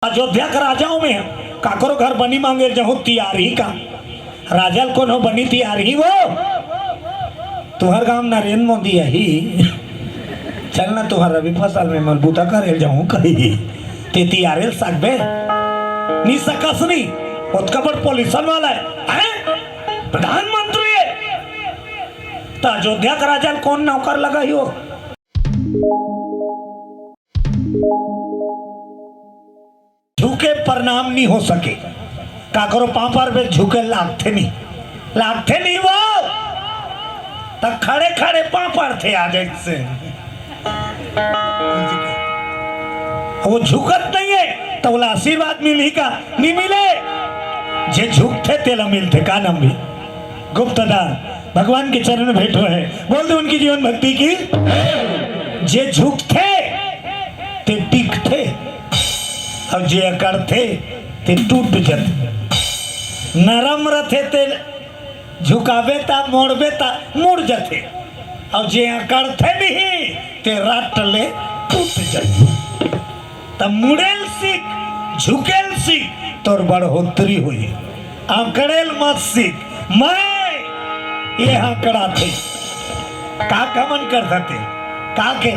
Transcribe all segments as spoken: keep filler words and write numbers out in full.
अयोध्या के राजा हँव मैं, काकरो घर बनी मांगे जाहूँ तियारही का। राजा ल कोनो बनी तियारही वो। तुँहर गाँव नरेंद्र मोदी आही। चल ना तुँहर रबी फसल में मैं बूता करे ल जाहूँ कही। तें तियारे ल सकबे? नी सकस नी। ओतका बड़ position वाला हे। हैं? प्रधानमंत्री हे। त अयोध्या के राजा ल कोन नौकर लगाही वो? झुके प्रणाम नी हो सके। काकरो पाँव परबे त झुके लागथे नी, लागथे नी वो। त खड़े खड़े पाँव परथे आज ऐसे। वो झुकत नहीं हे त ओला आशीर्वाद मिलही का? नी मिले। जे झुकथे तेला मिलथे का नम्बी? गुप्तदान, भगवान के चरण में भेंट होय हे। बोल दे उनकी जीवन भक्ति की। जे झुकथे ते टिकथे, अउ जे अकड़थे ते टूट जथे। नरम रथे ते झुकाबे त मोड़बे त मुड़ जथे, अउ जे अकड़थे नहीं ते रट ले टूट जथे। त मुड़े ल सीख, झुके ल सीख, तोर बढ़ोतरी होही। अकड़े ल मत सीख, मैं ये अकड़ाथे। का कमन कर सकते? का के?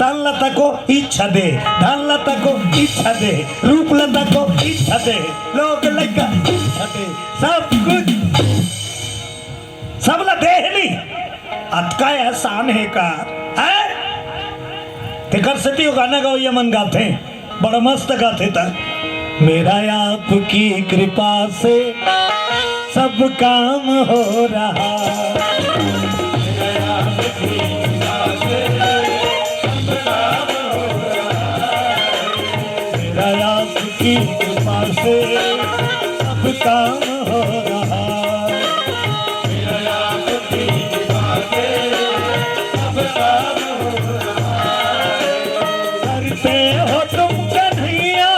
तन ल तको इच्छा दे, धन ल तको इच्छा दे, रूप ल तको इच्छा दे, लोग लइका इच्छा दे, सब कुछ सब ला दे हे नी, अतका एहसान हे का, हैं? तेकर सेती वो गाना गवइया मन गाथे, बड़ा मस्त गाथे त, मेरा आपकी कृपा से सब काम हो रहा। मेरा आपकी कृपा से सब काम हो रहा। मेरा आपकी कृपा से सब काम हो रहा। करते हो तुम कन्हैया,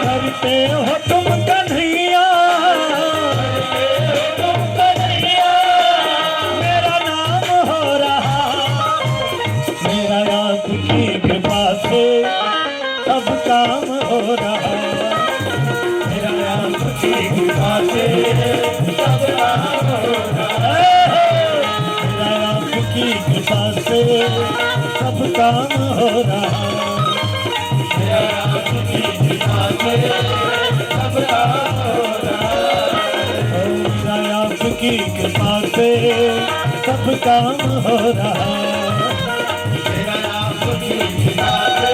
करते हो तुम कन्हैया, मेरा नाम हो रहा। मेरा आपकी कृपा से सब काम हो रहा। मेरा आपकी कृपा से सब काम हो रहा। मेरा आपकी कृपा से सब काम हो रहा। मेरा आपकी कृपा से सब काम हो रहा। मेरा आपकी कृपा से सब काम हो रहा। मेरा आपकी कृपा से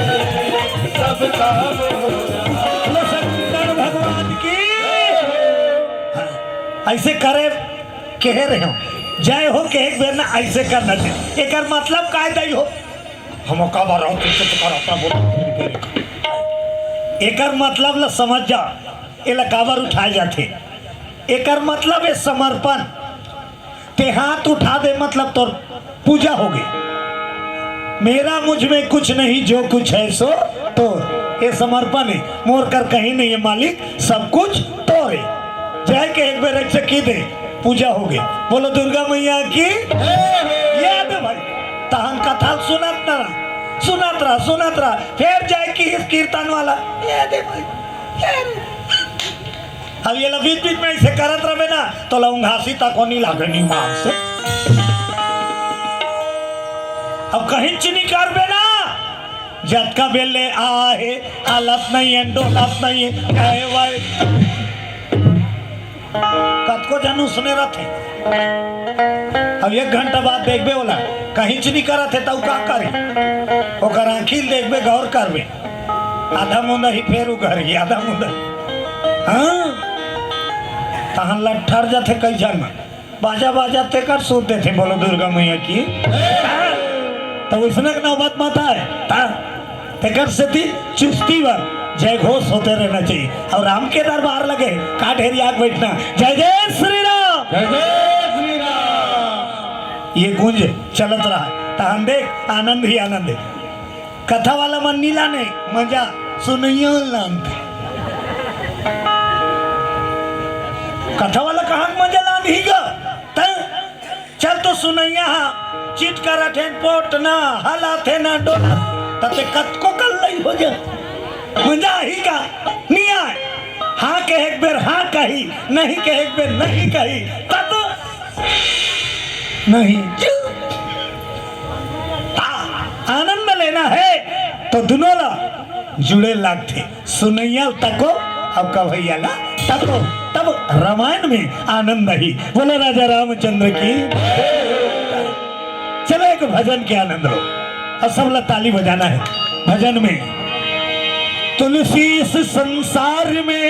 सब काम हो रहा। बोलो शंकर भगवान की। हाँ, ऐसे करे कहे रहे हो, जय हो कहे एक बेर ना, ऐसे करना चाहिए। एकर मतलब काय दई हो? हम का बार हो, कुछ तो करता बोल। एकर मतलब ला समझ जा, एला काबर उठाए जाथे। एकर मतलब हे समर्पण। ते हाथ उठा दे, मतलब तोर पूजा होगे। मेरा मुझ में कुछ नहीं, जो कुछ है सो तोर। ये समर्पण हे, मोर कर कहीं नहीं हे मालिक, सब कुछ तोर हे। जय के एक बेर ऐसे की दे, पूजा होगे। बोलो दुर्गा मैया की। ये दे भाई, तहन कथा सुनत रहा, सुनत रहा, सुनत रहा, फिर जाय किहिस कीर्तन वाला, ये दे भाई, ये दे। अब ये ला बीच बीच में ऐसे करत रहबे ना, तो लौंघासी तक नहीं लागे नी मार से। अब कहीं च नहीं करबे ना, जतका बेर ले आ हे, हालत नहीं हे, डोलत नहीं हे, कहे भाई। कतको झन उसने रथे। अब एक घंटा बाद देखबे ओला, कहीं च नहीं करत हे, तऊ का करी? ओकर आँखी ल देखबे, गौर करबे, आधा मुंदा ही फेर उघरही, आधा मुंदा। हाँ, तहन लट्ठर जाथे कई झन। बाजा बाजा तेकर सूत देथे, बोलो दुर्गा मैया की। तो उसने के नौबत मत आए, ता तेकर सेती चुस्ती बर जय घोष होते रहना चाहिए। और राम के दरबार लगे, का ढेरिया के बैठना। जय जय श्री राम। जय जय श्री राम। ये गूंज चलत रहा, तहन देख आनंद ही आनंद हे। कथा वाला मन नी लाने, मजा सुनइया लानथे। कथा वाला कहाँ मजा लानही गा? तैं चल तो सुनइया हा, चित करत हे पोट ना हलाथे ना डोला, तते कतको कल्लई हो जा। मजा आही का? नी आय। हाँ कहे एक बेर हाँ कही, नहीं कहे एक बेर नहीं कही, तब नहीं। हाँ, आनंद लेना है तो दुनों ला जुड़े लागथे। सुनइया तको, अब कवैया ला तको, तब रामायण में आनंद ही। बोलो राजा रामचंद्र की। चलो एक भजन के आनंद लो, और सब ला ताली बजाना है भजन में। तुलसी इस संसार में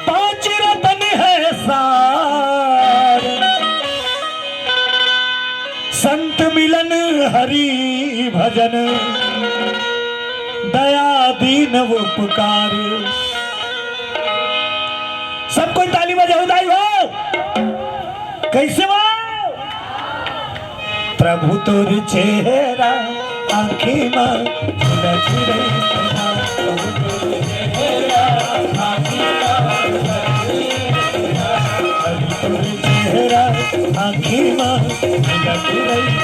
पांच रतन है सार, संत मिलन हरि भजन, दया दीन उपकार। सब कोई ताली बजाओ, दाई हो। कैसे बा? प्रभु तोर चेहरा आँखी मा झलक रही। प्रभु तोर चेहरा आँखी मा झलक रही।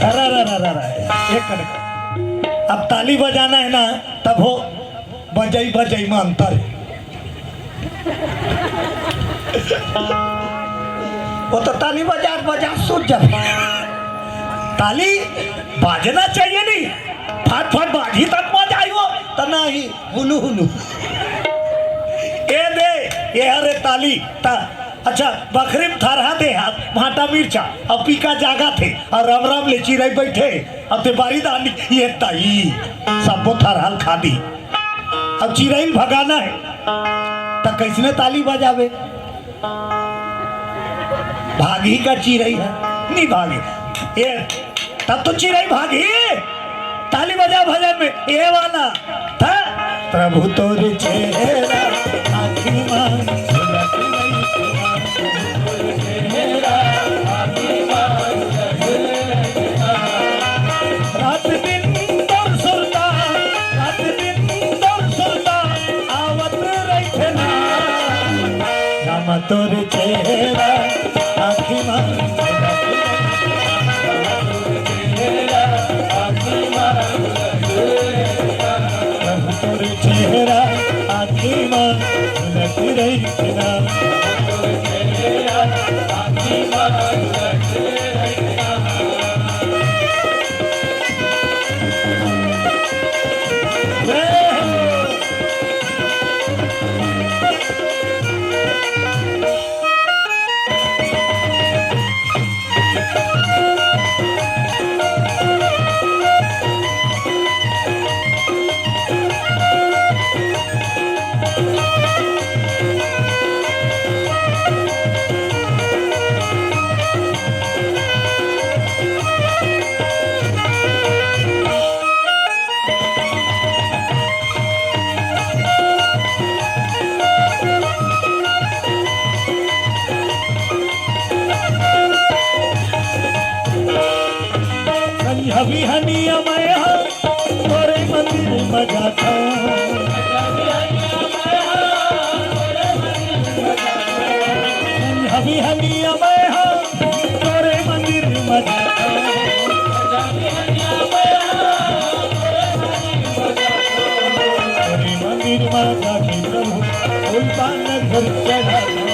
अरे, अरे, अरे, अरे, अरे, एक कनक। अब ताली बजाना है ना, तब हो बजई बजई में अंतर है। वो तो ताली बजा बजा सूझ जाता। ताली बाजना चाहिए नहीं, फट फट बाजी तब मजा आई वो, तो नहीं हुलू हुलू। ए दे, ए हरे ताली, ता, अच्छा, बखरी में थरहा दे हाथ, भाटा मिर्चा, अब पीका जागा थे, और राम राम ले चिरई बैठे, अब ते बारी दानी, ये ताई, सबो थरहा ल खा दी। अब चिरई ल भगाना है, त कैसने ताली बजावे? भागी का चिरई है, नहीं भागे। ये तब तो चिरई भागी। ताली बजा भजन में, ये वाला था। प्रभु तोर चेहरा आँखी मा झलक रही। रात दिन तोर सुरता, रात दिन तोर सुरता आवत रहिथे ना। रामा तोर चेहरा आँखी मा, प्रभु तोर चेहरा आँखी मा झलक रहिथे ना। संझा बिहनिया मैं हा तोरे मंदिर म जाथंव। संझा बिहनिया मैं हा तोरे मंदिर म जाथंव। तोरे मंदिर म जाके प्रभु फूल पान घर चढ़ाथंव।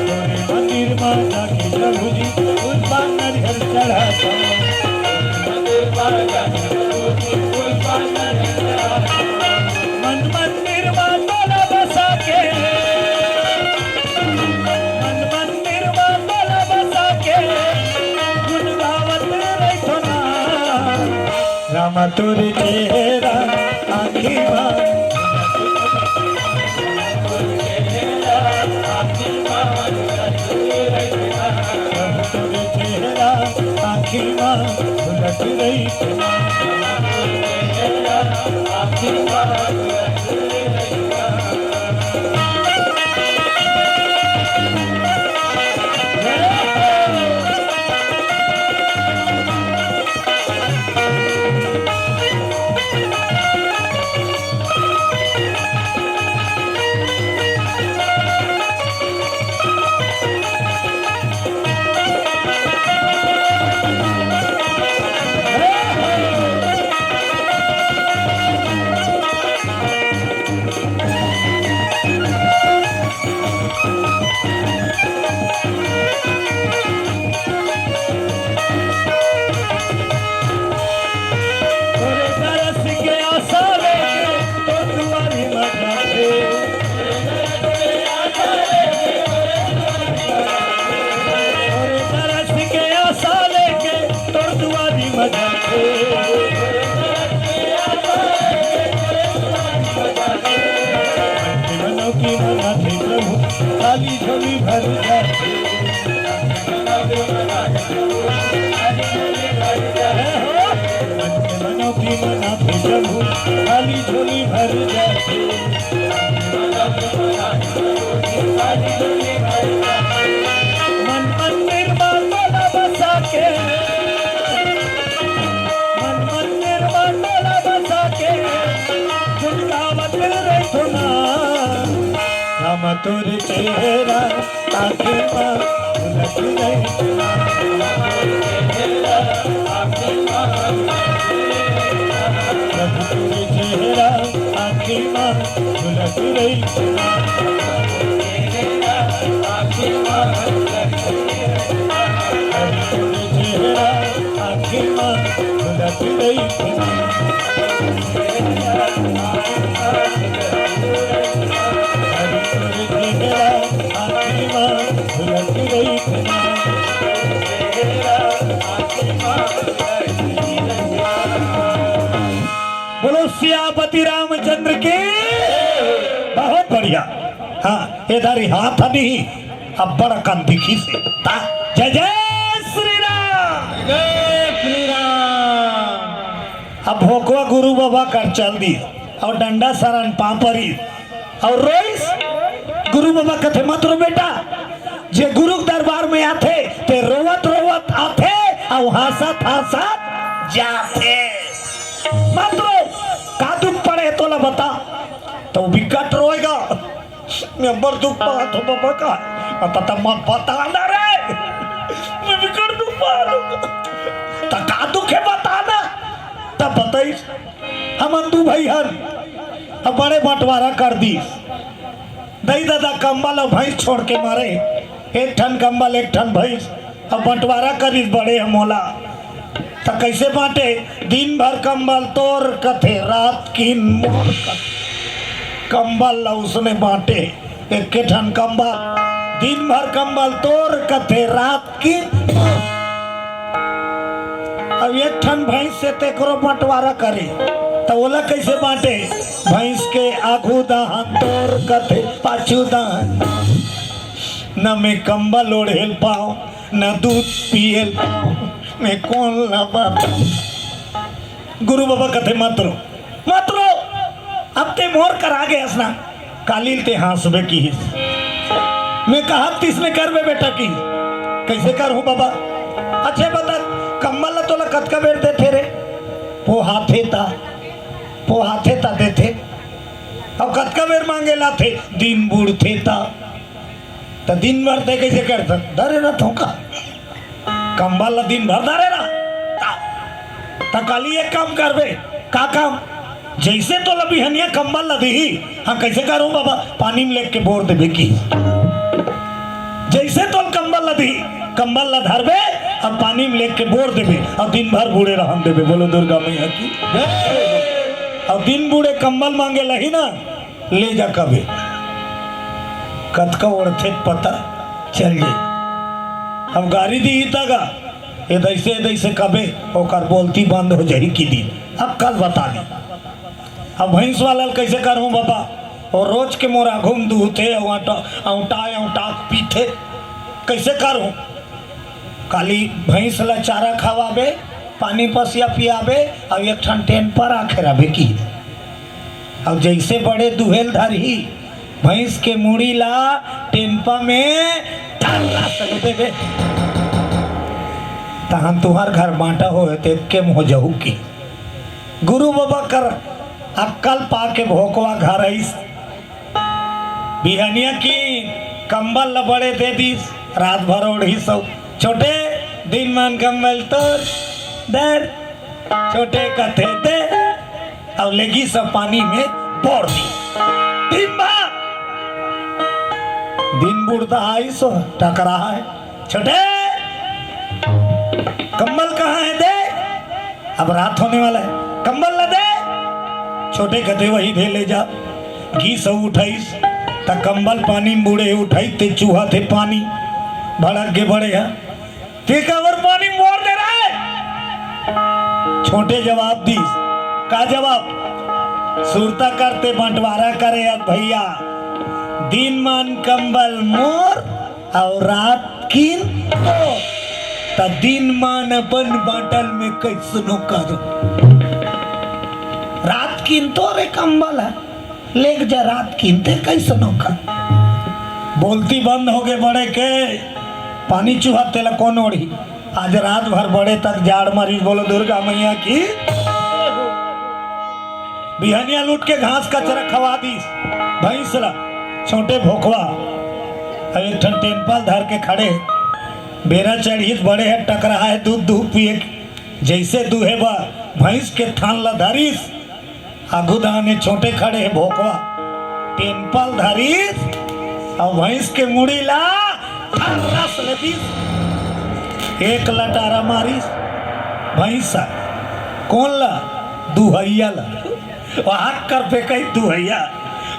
तोरे मंदिर म जाके प्रभु जी फूल पान नरियर चढ़ाथंव। मन मंदिर म तोला बसा के, मन मंदिर म तोला बसा के, गुन गावत रहिथंव ना। रामा तोर चेहरा आँखी मा, तोर चेहरा आँखी मा झलक रहिथे ना। खाली झोली भर जाथे। हे हो, मन के मनौती मना भेजहू, खाली झोली भर जाथे। मन मंदिर मा तोला बसा के, मन मंदिर मा तोला बसा के, गुनगावत रहिथों ना। हम तोर चेहरा आँखी मा भुलत रहिथों ना। प्रभु तोर चेहरा आँखी मा भुलत रहिथों ना। प्रभु तोर चेहरा आँखी मा भुलत रहिथों ना। बोलो सियापति रामचंद्र की। बहुत बढ़िया। हाँ, इधर ही हाथ नहीं, अब बड़ा कम दिखी से। ता, जय जय श्री राम। जय श्री राम। अब भोकवा गुरु बाबा कर चल दी और डंडा सरन पाँव परी और रोइस। गुरु बाबा कथे, "मत रो बेटा, जे गुरु के दरबार में आथे, ते रोवत रोवत आथे और हंसत हंसत जाथे। मत रो, का दुख पड़े हे तोला बता।" तो बिकट रोएगा, "मैं अब्बड़ दुख पात हों बाबा का।" "अ, त, त मत बता ना रे, मैं बिकट दुख पात हों।" "त का दुख हे बता ना।" तब बताइस, "हमन दू भाई हन, अब बड़े बंटवारा कर दीस। दई ददा कंबल अउ भैंस छोड़ के मारे, एक ठन कंबल, एक ठन भैंस, अब बंटवारा करिस बड़े ह मोला।" "त कइसे बांटे?" "दिन भर कंबल तोर कथे, रात किन मोर कथे।" कंबल ला उसने बांटे, एके ठन कंबल, दिन भर कंबल तोर कथे, रात किन मोर। अब एक ठन भैंस से तेकरो बंटवारा करे, त ओला कइसे बांटे? भैंस के आगू दाहन तोर कथे, पाछू दाहन। न मैं कंबल ओढ़े ल पाओं, न दूध पिए ल पाओं, मैं कोन ला बताओं? गुरु बाबा कथे, "मत रो, मत रो, अब ते मोर करा गे हस ना, काली ल ते हाँसबे किहिस।" "मैं कहत तिसने करबे बेटा," किहिस। "कइसे करहूँ बाबा?" "अच्छा बता, कंबल ला तोला कतका बेर देथे रे?" "पोहाथे ता, पोहाथे ता देथे।" "अब कतका बेर मांगे लाथे?" "दिन बूड़थे ता।" "त दिन भर ते कइसे करथस?" "धरे रथों का, कंबल ला दिन भर धरे रह।" "त, त काली एक काम करबे।" "का काम?" "जइसे तोला बिहनिया कंबल ला दिही।" "हाँ, कइसे करहूँ बाबा?" "पानी में लेग के बोर देबे किहिस।" "जइसे तोला कंबल ला दिही, कंबल ला धरबे, अब पानी में लेग के बोर देबे, अब दिन भर बूड़े रहन देबे।" बोलो दुर्गा मैया की। अब दिन बूड़े कंबल मांगे ल आही ना, ले जा कबे। कतका ओढ़थे पता चल जाई। अब गारी दिही त गा, "ए दइसे, ए दइसे" कबे, ओकर बोलती बंद हो जाही कि दिन। अब कल बता दी। अब भैंस वाला ल कइसे करहूँ बाबा? ओ रोज के मोर आघू म दूहथे, अउ अउंटा, अउंटा, अउंटा के पीथे। कइसे करहूँ? काली भैंस ला चारा खवाबे, पानी पसिया पियाबे, अउ एक ठन टेन पर आखे रहिबे कि। अउ जइसे बड़े दुहे ल धरही, भैंस के मुड़ी ला टेनपा में ढल्ला तक देबे, तहन तुंहर घर बांटा होय ते एके म हो जाहू कि। गुरु बाबा कर अक्कल पाके भोकवा घर आइस। बिहनिया कि कंबल ल बड़े दे दिस, रात भर ओढ़िस अउ। "छोटे, दिन मान कंबल तोर, दे रे।" छोटे कथे दे, अउ लेगिस अउ पानी में बोर दिस। दिन भर, दिन बूड़त आइस, टकरा हे। "छोटे, कंबल कहाँ हे दे?" अब रात होने वाला हे। "कंबल ला दे।" छोटे कथे, "वही दे ले जा।" गिस अउ उठाइस, त कंबल पानी म बूड़े, उठाइस ते चूहत हे पानी। भड़क गे बड़े ह, "ते काबर पानी म बोर दे रहे?" छोटे जवाब दिस। का जवाब? "सुरता करते बंटवारा करे अस भैया, दिन मान कंबल मोर अउ रात कीन तोर। त दिन मान अपन बाटल में कइसनो करो। रात कीन तोर ए कंबल ह, लेग जा रात कीन ते कइसनो कर। बोलती बंद होगे बड़े के, पानी चुहा तेला कोन ओढ़ी। आज रात भर बड़े तक जाड़ मारिस, बोलो दुर्गा मैया की। बिहनिया लूट के घास कचरा खवा दिस भैंस ला, छोटे भोकवा। अब एक ठन टेम्पल धर के खड़े, बेरा चढ़िस बड़े हे, टकरा हे दूध दूह पिए के। जइसे दूहे बर भैंस के थान ला धरिस, आगू दाने छोटे खड़े हे भोकवा, टेम्पल धरिस अउ भैंस के मुड़ी ला हर्रस ले दिस। एक लटारा मारिस भैंस ह। कोन ला? दुहइया ला। वहां कर फेंकई दुहइया।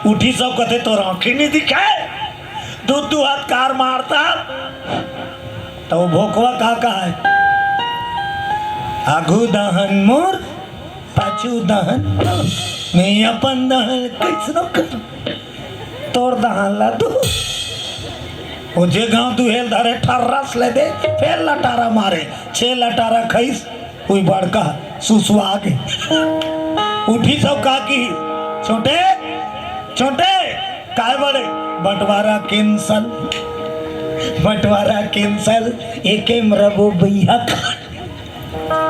उठिस अउ कथे, "तोर आंखी नहीं दिखे? दूध दुहत कार मारता।" त वो भोकवा का कहे, "आगू दहन मोर, पाछू दहन तोर, मैं अपन दहन कइसनो कर, तोर दहन ला तू।" वो जे गांव दुहेल धरे ठर्रस ले दे, फेर लटारा मारे, छे लटारा खइस, उही बड़का सुसुआ गे। उठिस अउ का किही, "छोटे, छोटे, काय बड़े?" "बंटवारा cancel, बंटवारा cancel, एके म रबो बइहा का।"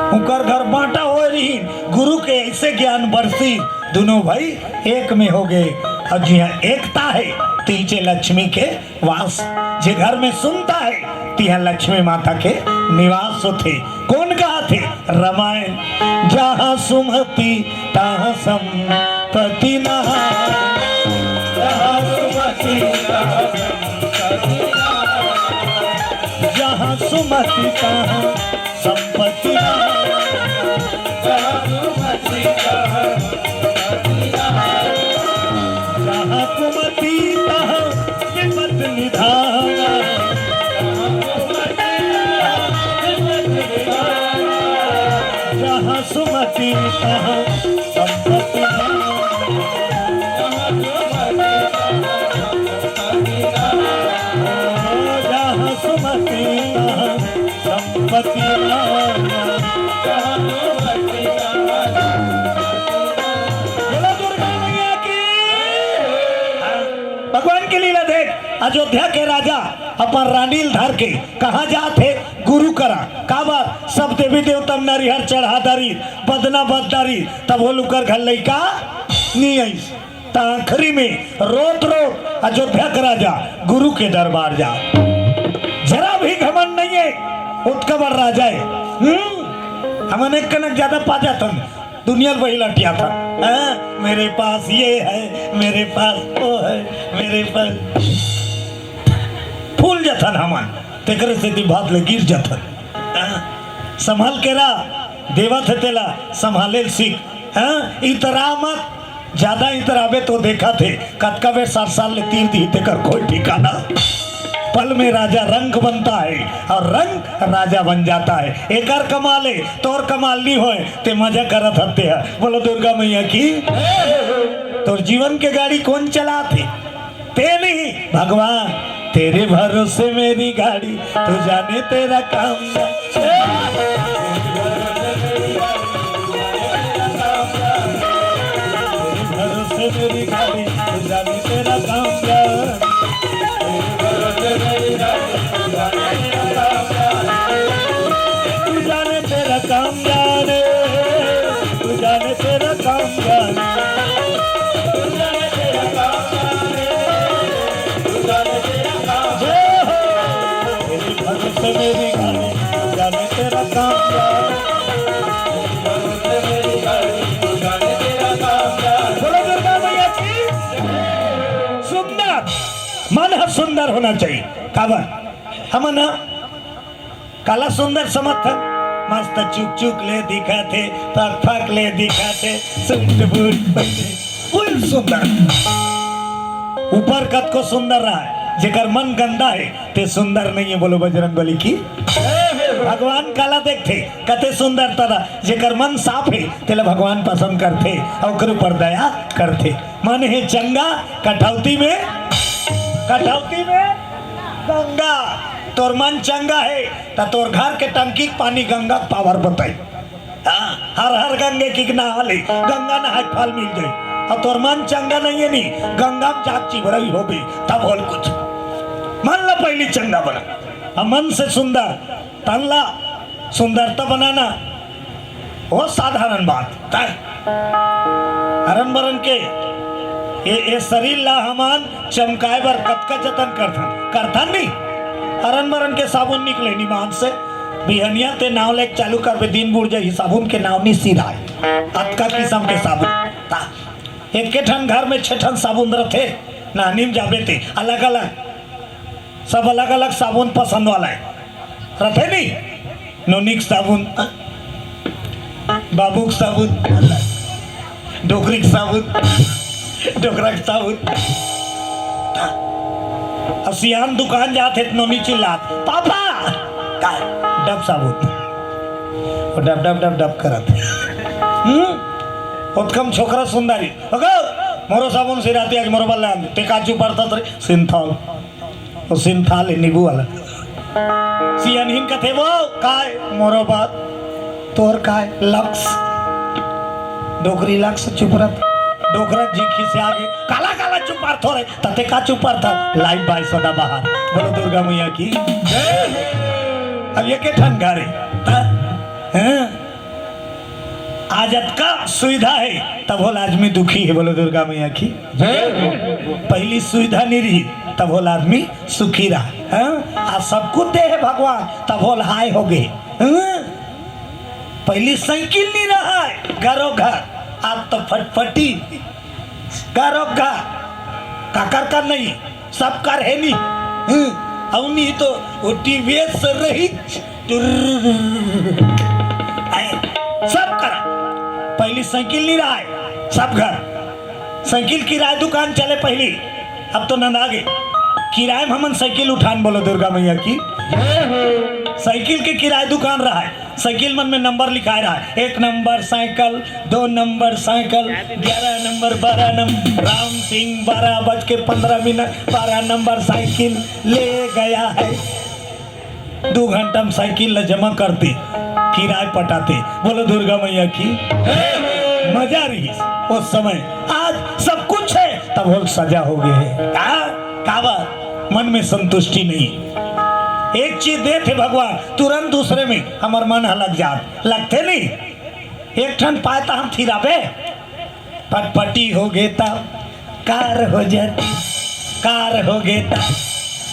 उंकर घर बांटा होय रहिन, गुरु के ऐसे ज्ञान बरसिस, दुनों भाई एक में होगे। अउ जिहां एकता हे, तिहां लक्ष्मी के वास। जे घर में सुनता हे, तिहां लक्ष्मी माता के निवास होथे। कोन कहथे? रामायण। जहां सुमति तहां संपत्ति ना। जहां सुमति तहां संपत्ति ना। जहां सुमति तहां संपत्ति ना। जहां सुमति तहां संपत्ति ना। जहां कुमति तहां विपत निधान। जहां सुमति तहां संपत्ति ना। जहां सुमति तहां संपत्ति ना। बोलो दुर्गा मैया की। भगवान के लीला देख, अयोध्या के राजा अपन रानी ल धर के कहाँ जात हे? गुरु करा। काबर? सब देवी देवता म नरिहर चढ़ा डारिस, बदना बद डारिस, तब वो लुकर घर लइका नी आइस। त आखिरी में रोत रोत अयोध्या के राजा गुरु के दरबार जा। जरा भी घमंड नहीं हे, ओतका बड़ राजा हे। हम्म? हमन एक कनक ज्यादा पा जाथन, दुनिया ल वही लटियाथन। हाँ? मेरे पास ये है, मेरे पास वो है, मेरे पास फूल जाथन हमन, तेकरे सेती भात ले गिर जाथन। हाँ? संभाल के रह, देवत हे तेला संभाले ल सीख। हाँ? इतरा मत, ज्यादा इतराबे तो देखत हे, कतका बेर सरसर ले तीर दिही, तेकर कोई ठिकाना। पल में राजा रंक बनता है और रंक राजा बन जाता है। एकर कमाल हे, तोर कमाल नी होय, ते मजा करत हस ते ह। बोलो दुर्गा मैया की। तोर जीवन के गाड़ी कोन चलात हे? ते नहीं, भगवान। तेरे भरोसे मेरी गाड़ी, तू जाने तेरा काम क्या। तेरे भरोसे मेरी गाड़ी, तू जाने तेरा काम क्या। तू जाने तेरा काम जाने, तू जाने तेरा काम जाने। जय हो। तेरे भरोसे मेरी गाड़ी, तू जाने तेरा काम जाने। बोलो दुर्गा मैया की। सुंदर, मन ह सुंदर होना चाहिए। काबर? हमन ह काला सुंदर समझथन? मस्त चुक चुक ले दिखत हे, फक फक ले दिखत हे, सूट बूट पहिरे, full सुंदर। ऊपर कतको सुंदर रहय, जेकर मन गंदा हे, ते सुंदर नहीं हे। बोलो बजरंग बली की। भगवान काला देखथे, कते सुंदर तरह, जेकर मन साफ हे, तेला भगवान पसंद करथे, अउ ओकर ऊपर दया करथे। मन हे चंगा, कठौती में कटौती में गंगा। तोर मन चंगा हे, त तोर घर के टंकी के पानी गंगा के पावर बताही। हाँ, हर हर गंगे कि नहा ले, गंगा नहाय के फल मिल जाही। अउ तोर मन चंगा नइ हे नी, गंगा में जाके चिभरई होबे, तब होल कुछ। मन ला पहिली चंगा बना, अउ मन से सुंदर, तन ला सुंदरता बनाना, वो साधारण बात। तय हरन बरन के ये, ये शरीर ला हमन चमकाए बर कतका जतन करथन, करथन नी? हरन बरन के साबुन निकले निमान से, बिहनिया ते नाव लेके चालू करबे, दिन बुड़ जाही, साबुन के नाव नी सिराय। अतका किसम के साबुन। ता, एके ठन घर में छे ठन साबुन रथे, नहानी में जाबे ते अलग-अलग, सब अलग-अलग साबुन पसंद वाला हे। रथे नी, नोनी के साबुन, बाबू के साबुन, डोकरी के साबुन, डोकरा के साबुन। अउ सियान दुकान जात हे त नोनी चिल्लात, "पापा, का?" "डब साबुन।" वो डब, डब, डब, डब करत। हम्म? ओतकम छोकरा सुंदरी, "ओगो, मोरो साबुन सिराती, आज मोरो बर ले आन।" "ते का चुपारथस रे?" "सिंथॉल।" वो सिंथॉल हे, नींबू वाला। सियानहिन कथे, "वो काय?" "मोरो बर।" "तोर काय?" "लक्स।" डोकरी लक्स चुपरत। डोकरा जी खिसिया गे, "काला काला चुपारथो रे, तते का चुपारथा?" "लाइव बाय सदाबहार।" बोलो दुर्गा मैया की। अब एके ठन घर हे, त, हैं? आज अतका सुविधा हे, तब होल आदमी दुखी हे। बोलो दुर्गा मैया की। जय हो। पहिली सुविधा नइ रही, तब होल आदमी सुखी रहा। हाँ? आज सब कुछ दे हे भगवान, तब होल हाय होगे। हाँ? पहिली साइकिल नइ रहय, घरो घर, आज तो फटफटी, घरो घर, काकर कर नहीं, सब कर हे नी। हम्म, अउ नहीं तो वो टीवीएस रही, टुर्र, आए, सब कर। पहिली साइकिल नइ रहय, सब घर। साइकिल किराए दुकान चले पहिली, अब तो नंदा गे। किराए में हमन साइकिल उठान, बोलो दुर्गा मैया की। साइकिल के किराए दुकान रहय, साइकिल मन में नंबर लिखाए रहय, एक नंबर साइकिल, दो नंबर साइकिल, ग्यारह नंबर, बारह नंबर, राम सिंह, बारह बज के पन्द्रह मिनट, बारह नंबर साइकिल ले गया है। दू घंटा में साइकिल ला जमा करते, किराए पटाते। बोलो दुर्गा मैया की। मजा रही उस समय। आज सब कुछ हे, तब होल सजा होगे हे। का, काबर? मन में संतुष्टि नहीं। एक चीज देथे भगवान, तुरंत दूसरे में हमर मन ह लग जात, लगथे नहीं। एक ठन पाए त हम थिराबे, फटफटी होगे त कार हो जात, कार होगे त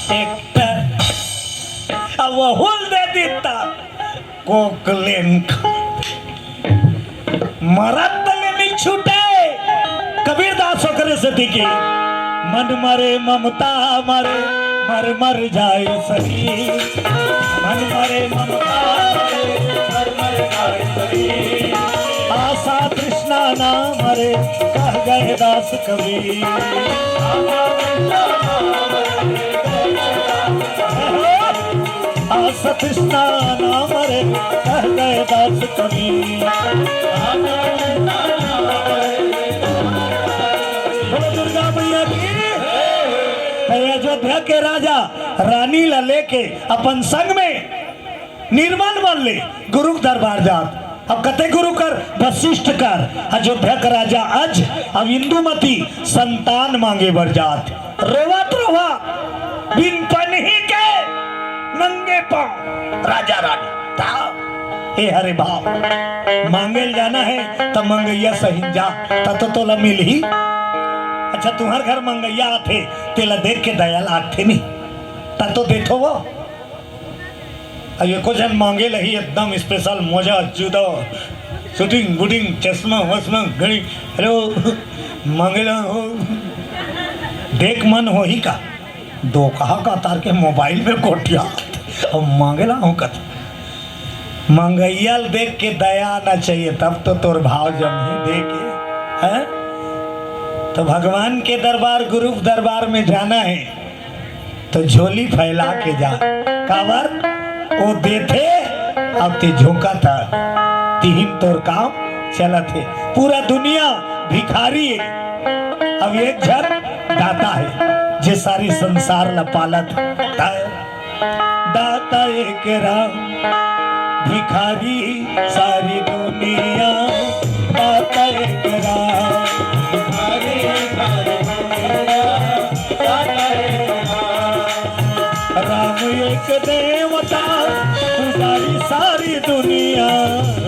ट्रैक्टर, अब वो हुल दे दी त कोकलेन। मरत ले नइ छूटे। कबीर दास ओकरे सेती के, "मन मरे ममता मरे, मर मर जाए शरीर। मन मरे ममता मरे, मर मर जाए शरीर। आशा तृष्णा ना मरे, कह गए दास कबीर।" आशा तृष्णा ना मरे, कह गए दास कबीर। बोलो दुर्गा मैया की। तो अयोध्या के राजा रानी ला लेके अपन संग में निरमन मन ले गुरु के दरबार जात। अब कते गुरु कर? वशिष्ठ कर। अयोध्या का राजा अज, अब इंदुमती संतान मांगे बर जात। रोवत रोवा बिन पनही के नंगे पाँव राजा रानी। ता ए हरे भाव, मांगे ल जाना हे त मंगइया सही जा, त तो तोला मिलही। अच्छा, तुंहर घर मंगइया आथे, तेला देख के दया लागथे नी, त तो देथो वो। अब एको झन मांगे ल ही एकदम special मजा, जुदा, shooting, booting, चश्मा, वश्मा, घड़ी, hello, मांगे ल हो, देख मन होही का? दोकहा कतार के mobile में गोठिया, अब मांगे ल हो कत। मंगइया ल देख के दया आना चाहिए, तब तो तोर भाव जमही दे के, हैं? तो भगवान के दरबार, गुरु के दरबार में जाना हे, तो झोली फैला के जा। काबर? वो देथे, अब ते झोंकत ह, तिहिन तोर काम चलत हे। पूरा दुनिया भिखारी हे, अब एक झन दाता हे, जे सारे संसार ला पालत हे। दा-, दाता एक राम, भिखारी सारी दुनिया। दाता एक राम, भिखारी सारी दुनिया। दाता एक राम, राम एक देवता, पुजारी सारी दुनिया।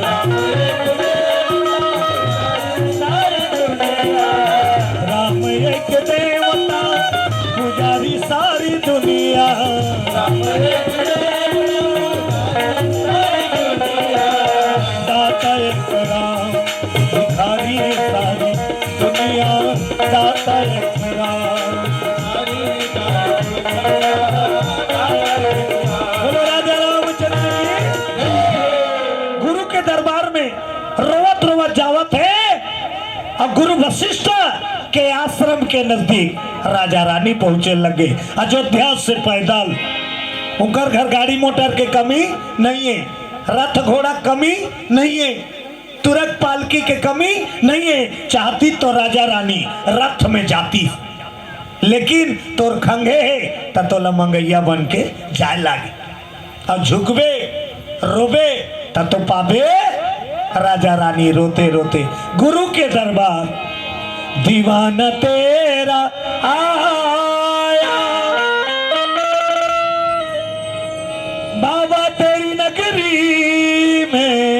राम एक देवता, पुजारी सारी दुनिया। राम एक देवता, पुजारी सारी दुनिया। राम एक देवता, पुजारी सारी दुनिया। दाता एक राम, भिखारी सारी दुनिया। दाता एक राम। बोलो राजा रामचंद्र की। गुरु के दरबार में रोवत रोवत जावत हे अउ गुरु वशिष्ठ के आश्रम के नजदीक राजा रानी पहुंचे लगे। अयोध्या से पैदल। उनकर घर गाड़ी मोटर के कमी नहीं हे, रथ घोड़ा कमी नहीं हे, तुरक पालकी के कमी नहीं हे। चाहती तो राजा रानी रथ में जाती, लेकिन तोर खंघे हे त तोला मंगइया बन के जाय लागे। अउ झुकबे, रोबे, त तो पाबे राजा रानी रोते रोते गुरु के दरबार। दीवाना तेरा आया बाबा तेरी नगरी में।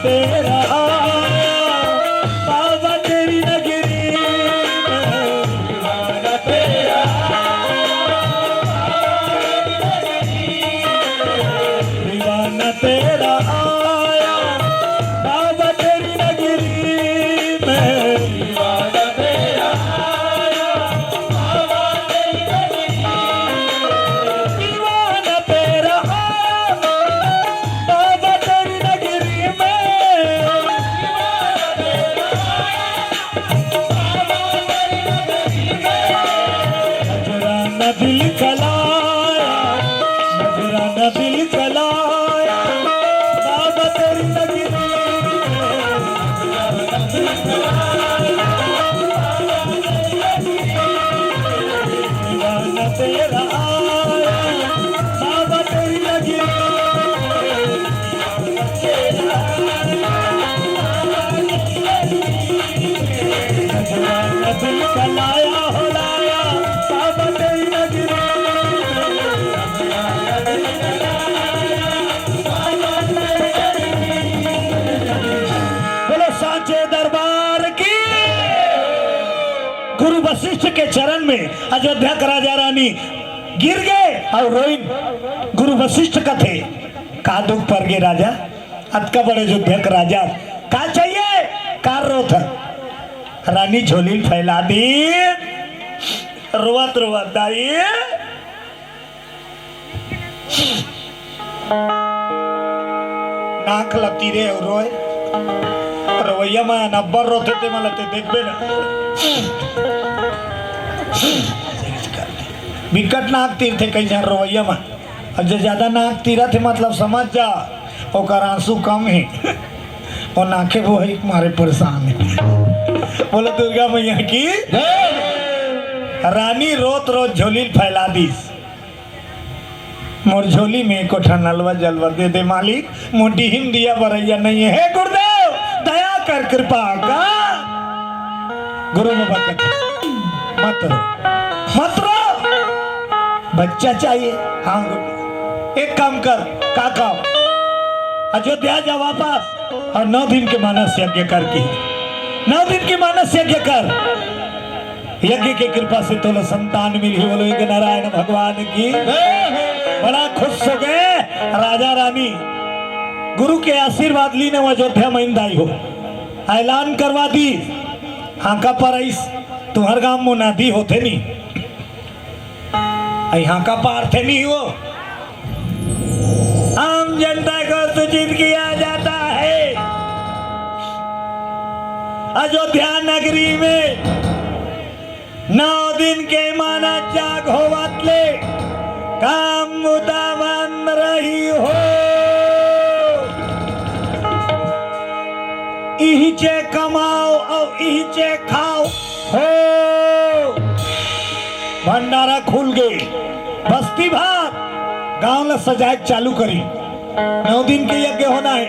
तेरा आया बाबा तेरी नगरी में। दीवाना तेरा आया बाबा तेरी नगरी में। दीवाना तेरा आया बाबा तेरी नगरी में। दीवाना तेरा आया बाबा तेरी नगरी में। नजराना दिल का लाया, नजराना दिल का लाया, बाबा तेरी नगरी। दीवाना तेरा आया, बाबा तेरी नगरी। नजराना दिल का लाया हो लाया, बाबा तेरी नगरी। बोलो सांचे दरबार की। गुरु वशिष्ठ के चरण में अयोध्या के राजा रानी गिर गे अउ रोइन। गुरु वशिष्ठ कथे, "का दुख पर गे राजा, अतका बड़े अयोध्या के राजा, का चाहिए, का रोत?" रानी झोली ल फैला दी, रोवत रोवत दाई नाक ल तीरे अउ रोय। रोवइया मन अब्बड़ रोथे ते मन ल ते देखबे ना। बिकट नाक तीरथे कई झन रोवइया मन। अउ जे जादा नाक तीरथे मतलब समझ जा ओकर आंसू कम हे। वो नाके बोहे के मारे परेशान हे। बोलो दुर्गा मैया की। रानी रोत रोत झोली ल फैला दिस। मोर झोली में एको ठन अलवा जलवा दे दे मालिक, मोर डिहिम दिया बरइया नइ हे। हे गुरुदेव, दया कर, कृपा कर। गुरु बाबा कहते, "मत रो, मत रो, बच्चा चाहिए।" हाँ गुरु, एक काम कर, का काम? अयोध्या जा वापस अउ नौ दिन के मानस यज्ञ कर की, नौ दिन के मानस यज्ञ कर। यज्ञ के कृपा से तोला संतान मिलही। बोलो एक नारायण भगवान की। बड़ा खुश हो गए राजा रानी। गुरु के आशीर्वाद लीन अउ अयोध्या में दाई हो। ऐलान करवा दी, हांका पर आइस, तुम्हर गांव मुनादी होथे नी, आई हांका पारथे नी हो। आम जनता को सूचित किया जाता है, अयोध्या नगरी में नौ दिन के मानस जाग होवत ले काम बुता बंद रही हो। इहिचे कमाओ अउ इहिचे खाओ हो। भंडारा खुल गे, बस्ती भर गांव ला सजाए के चालू करी। नौ दिन के यज्ञ होना है,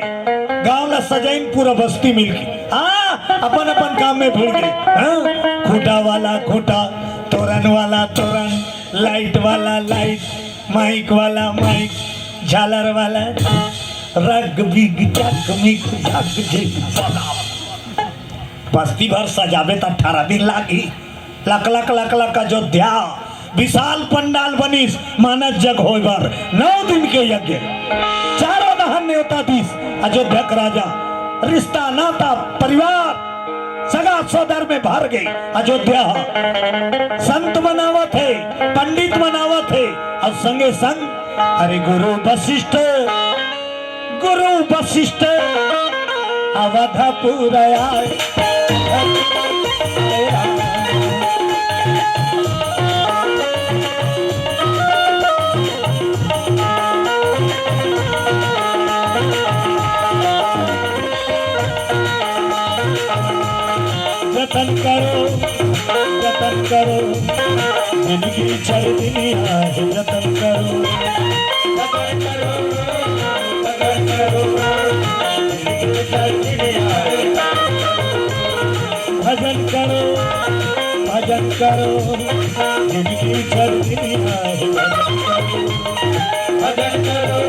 गांव ला सजाइन पूरा बस्ती मिलके। हाँ, अपन अपन काम में भिड़ गे। हाँ, खूंटा वाला खूंटा, तोरन वाला तोरन, लाइट वाला लाइट, माइक वाला माइक, झालर वाला रग बिग जग मिग जग जिग जगा। बस्ती भर सजाबे त अठारह दिन लागी। लक लक लक लक अयोध्या, विशाल पंडाल बनिस, मानस जग होय बर नौ दिन के यज्ञ। चारों डहर नेवता दिस अयोध्या के राजा, रिश्ता नाता परिवार सगा सोदर में भर गे अयोध्या ह। संत मनावत हे, पंडित मनावत हे, अउ संगे संग अरे गुरु वशिष्ठ, गुरु वशिष्ठ अवधपुर आए। जतन करो, जतन करो, जिंदगी चल दुनिया है, जतन करो। भजन करो, भजन करो, जिंदगी चल दुनिया है, भजन करो। भजन करो,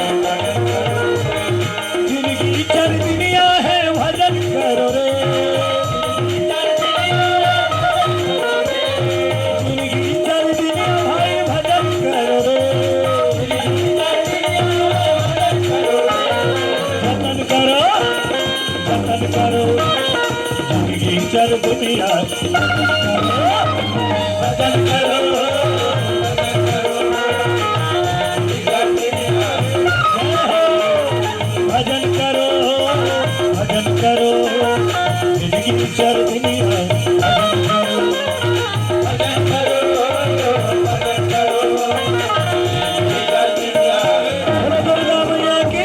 भजन करो, जिंदगी चल दुनिया है, भजन करो रे। जिंदगी चल दुनिया भाई, भजन करो रे। जतन करो, जतन करो, जिंदगी चल दुनिया। भजन करो, भजन करो, भजन करो, जिंदगी चल दुनिया। भजन करो, भजन करो, भजन करो, जिंदगी चल दुनिया। बोलो दुर्गा मैया की।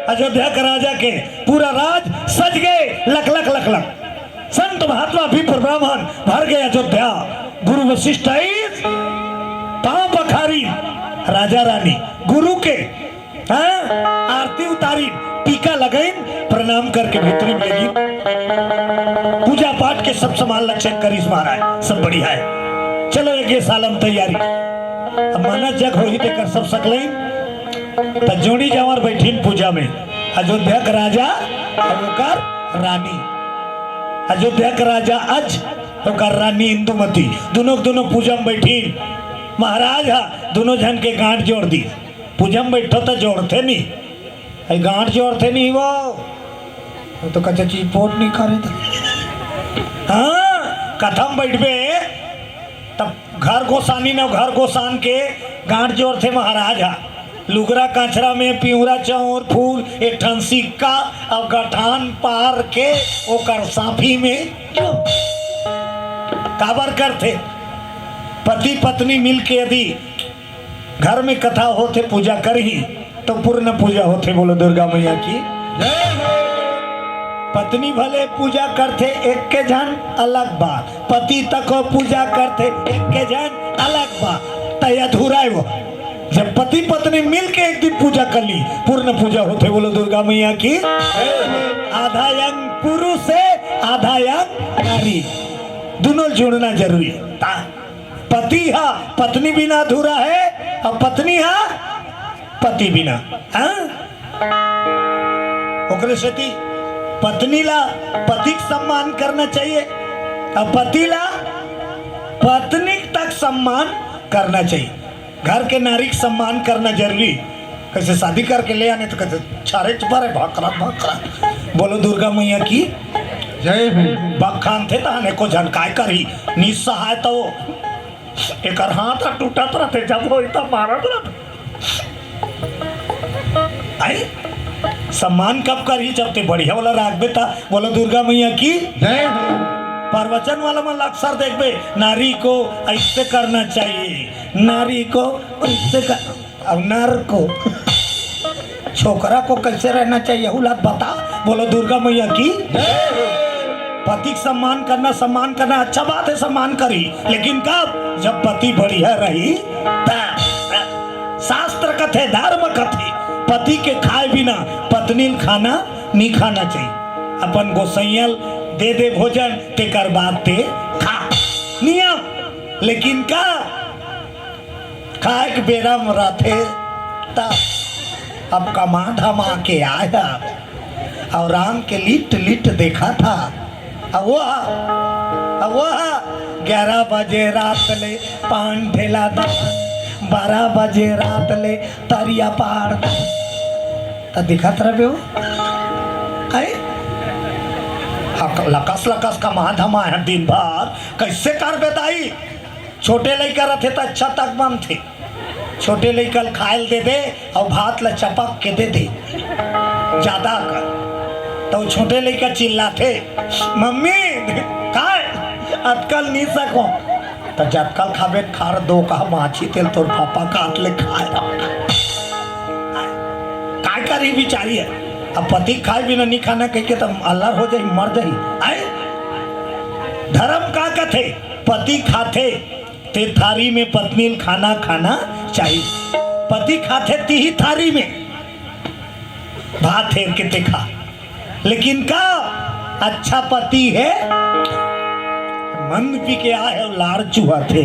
अयोध्या के राजा के पूरा राज सज गे, लख लख लख लख संत महात्मा विप्र ब्राह्मण भर गे अयोध्या। गुरु वशिष्ठ आइस, पांव पखारिन राजा रानी गुरु के, हाँ, आरती उतारिन, टीका लगाइन, प्रणाम करके भीतरी में लेगिन। पूजा पाठ के सब सामान ला check करिस महाराज, सब बढ़िया है। चलो, एक ये सालम तैयारी, अब मानस जग होही तेकर सब सकलइन। त जोड़ी जांवर बैठिन पूजा में, अयोध्या के राजा अउ ओकर रानी। अयोध्या के राजा अज, ओकर रानी इंदुमती, दुनों के दुनों पूजा में बैठिन। महाराज ह दुनों झन के गांठ जोड़ दिस। पूजा में बैठो त जोड़थे नी, अई गांठ जोड़थे नी वो, वो तो कच्चा चीज पोट नी करे त। हाँ, कथा में बैठबे तब घर गोसानी न घर गोसान के गांठ जोड़थे महाराज ह। लुगरा कांचरा में पिंवरा चाउर फूल, एक ठन सिक्का अउ गठान पार के ओकर साफी में काबर करथे? पति पत्नी मिल के यदि घर में कथा होथे, पूजा करही, तो पूर्ण पूजा होथे। बोलो दुर्गा मैया की। जय हो। पत्नी भले पूजा करथे एक के झन, अलग बात, पति तको पूजा करथे एक के झन, अलग बात, त अधूरा हे वो। जब पति पत्नी मिल के एक दिन पूजा कर ली, पूर्ण पूजा होथे। बोलो दुर्गा मैया की। आधा अंग पुरुष हे, आधा अंग नारी, दुनों जुड़ना जरूरी हे। ता पति ह पत्नी बिना अधूरा हे, अउ पत्नी ह पति बिना, हाँ? ओकरे सेती पत्नी ला पति के सम्मान करना चाहिए, अउ पति ला पत्नी तक सम्मान करना चाहिए। घर के नारी के सम्मान करना जरूरी। कइसे शादी करके ले आने त कइसे छारे चुपा रे, भकरा भकरा। बोलो दुर्गा मैया की। जय हो। बखान थे तहने को झनकाय करही, निस्सहाय तो एकर हाथ ह टूटत रथे, जब होई त मारत रथे। आई सम्मान कब करही? जब ते बढ़िया वाला राखबे त। बोलो दुर्गा मैया की। जय हो। प्रवचन वाला मन ला अक्सर देखबे, नारी को ऐसे करना चाहिए, नारी को ऐसे कर, अब नर को, छोकरा को कैसे रहना चाहिए, यहू ला बता। बोलो दुर्गा मैया की। पति के सम्मान करना, सम्मान करना अच्छा बात है, सम्मान करी, लेकिन कब? जब पति बढ़िया रही तब। शास्त्र कथे, धर्म कथे, पति के खाए बिना पत्नी ल खाना नहीं खाना चाहिए। अपन गोसैया ल दे दे भोजन, तेकर बाद ते खा। नियम। लेकिन का? खाए के बेरा म रथे त अब कमा धमा के आय हवे अउ राम के लिट लिट देखत हे। अब वो, अब वो ग्यारह बजे रात ले पान ठेला दान, बारह बजे रात ले तरिया पार दान। त दिखत रहे हो? आए? हक-, लकस लकस कमा धमा हे दिन भर, कैसे करबे दाई? छोटे लइका रथे त अच्छा तक बनथे। छोटे लइका ल खाए ल दे दे अउ भात ल चपक के दे दे, जादा कर। त छोटे लइका चिल्लाथे, "मम्मी, काय? अतकल नी सको।" त जतकल खाबे खा रे, दो कहा माछी तेल तोर पापा का हाथ ले खाए रहा। काय करही बिचारी हे? अब पति खाए बिना नी खाना कहिके त अल्लर हो जाही, मर जाही। आए? धर्म का कथे? पति खाथे ते थारी में पत्नी ल खाना खाना चाहिए। पति खाथे तिही थारी में भात हेर के ते खा, लेकिन का अच्छा पति हे? मंद पी के आए हे, लार चुहाथे,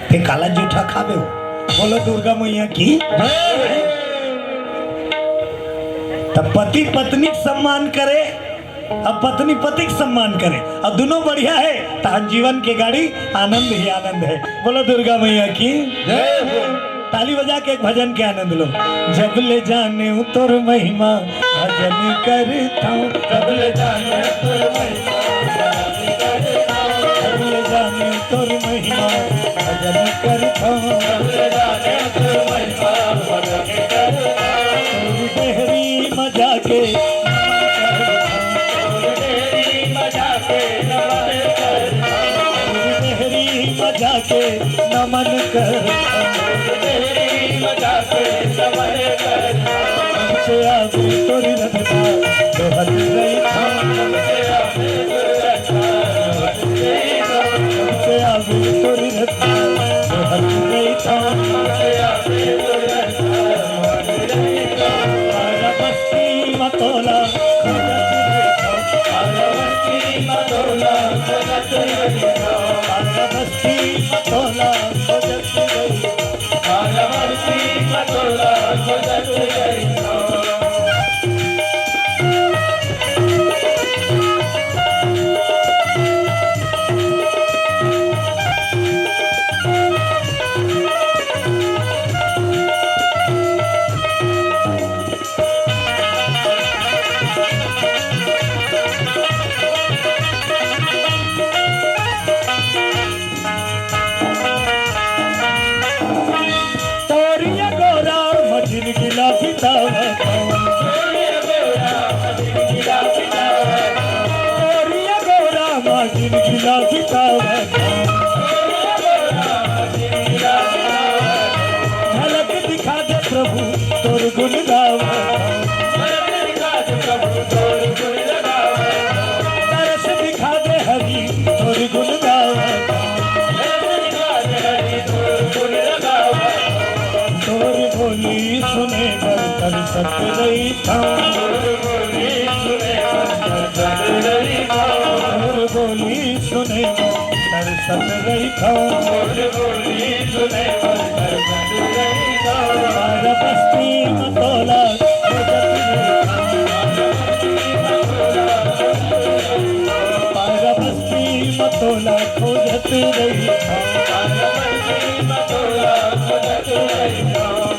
ते काला जूठा खाबे हो? बोलो दुर्गा मैया की। तब पति पत्नी के सम्मान करे, अब पत्नी पति के सम्मान करे, अब दोनों बढ़िया हे, तहन जीवन के गाड़ी आनंद ही आनंद हे। बोलो दुर्गा मैया की। जय हो। ताली बजा के एक भजन के आनंद लो। जब ले जाने तोर महिमा भजन करथौं। जब ले जाने तोर महिमा भजन करथौं। जब ले जाने तोर महिमा भजन करथौं। जब ले जाने तोर महिमा भजन करथौं। तोर डेहरी म जाके नमन करथौं। तोर डेहरी म जाके नमन करथौं। तोर डेहरी म जाके नमन करथौं। तोर डेहरी म जाके नमन करथौं। हमसे आगे तोर रचना दोहत रहिथौं। हमसे आगे तोर रचना दोहत रहिथौं। हमसे आगे तोर रचना दोहत रहिथौं। हमसे आगे तोर रचना दोहत रहिथौं। पारा बस्ती म तोला खोजत रहिथौं। पारा बस्ती म तोला खोजत रहिथौं। पारा बस्ती म तोला खोजत रहिथौं। तोरिया गोरा म जिनगी ला बितावत हौं। तोरिया गोरा म जिनगी ला बितावत हौं। झलक दिखा दे प्रभु तोर गुण गावत हौं। तरस दिखा दे हरि तोर गुण गावत हौं। तोर बोली सुने बर तरसत रहिथौं। तोर बोली सुने बर तरसत रहिथौं। तोर बोली सुने बर तरसत रहिथौं। तोर बोली सुने बर तरसत रहिथौं। पारा बस्ती म तोला खोजत रहिथौं। पारा बस्ती म तोला खोजत रहिथौं।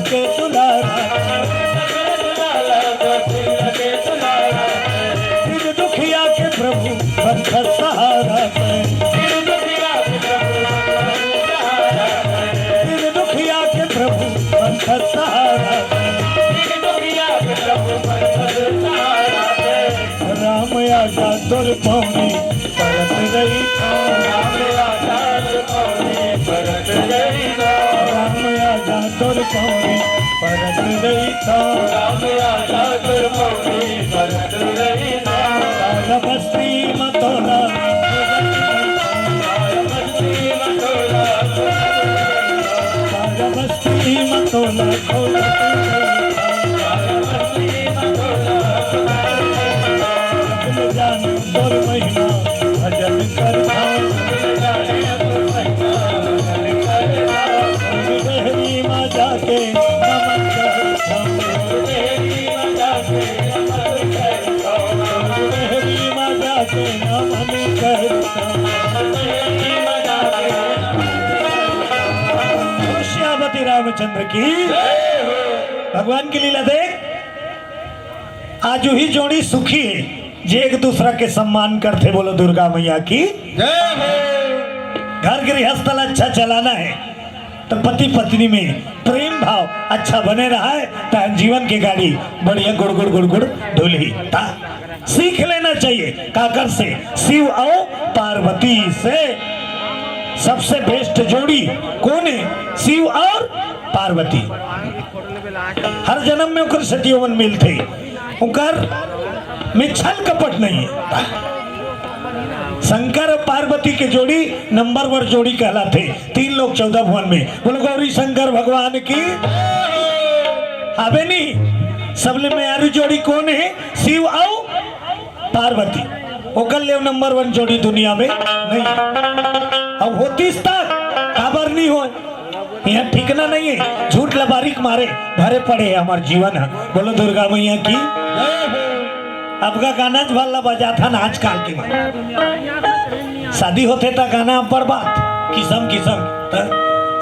के दुलारा, दिन दुखिया के प्रभु बनत सहारा। दिन दुखिया के प्रभु बनत सहारा। राम आजा तोर पौनी परत रही। राम आजा तोर पौनी परत रही। राम आजा तोर पौनी परत रही। राम आजा तोर पौनी परत रही। बस्ती मतोला श्यामती रामचंद्र की। भगवान की लीला देख, आज वही जोड़ी सुखी है जे एक दूसरा के सम्मान करथे। बोलो दुर्गा मैया की। घर गृहस्थ ला अच्छा चलाना है तो पति पत्नी में प्रेम भाव अच्छा बने रहा है, तहन जीवन के गाड़ी बढ़िया गुड़गुड़ गुड़गुड़ ढुलही। ता सीख लेना चाहिए काकर से, शिव और पार्वती से। सबसे बेस्ट जोड़ी कौन है? शिव और पार्वती। हर जन्म में ओकर सती ओमन मिलथे, ओकर में छल कपट नहीं है। शंकर और पार्वती के जोड़ी नंबर वन जोड़ी कहलाथे तीन लोक चौदह भुवन में। बोलो गौरी शंकर भगवान की। हवे नहीं, सबले मेयारू जोड़ी कौन है? शिव और पार्वती। ओकर ले नंबर वन जोड़ी दुनिया में नहीं। अब होतीस तक काबर नहीं हो, यहाँ ठिकना नहीं है। झूठ लबारी के मारे भरे पड़े है हमार जीवन है। बोलो दुर्गा मैया की। अब का गाना भला बजाथन आजकल के मन। शादी होथे त गाना बर्बाद, किसम किसम। त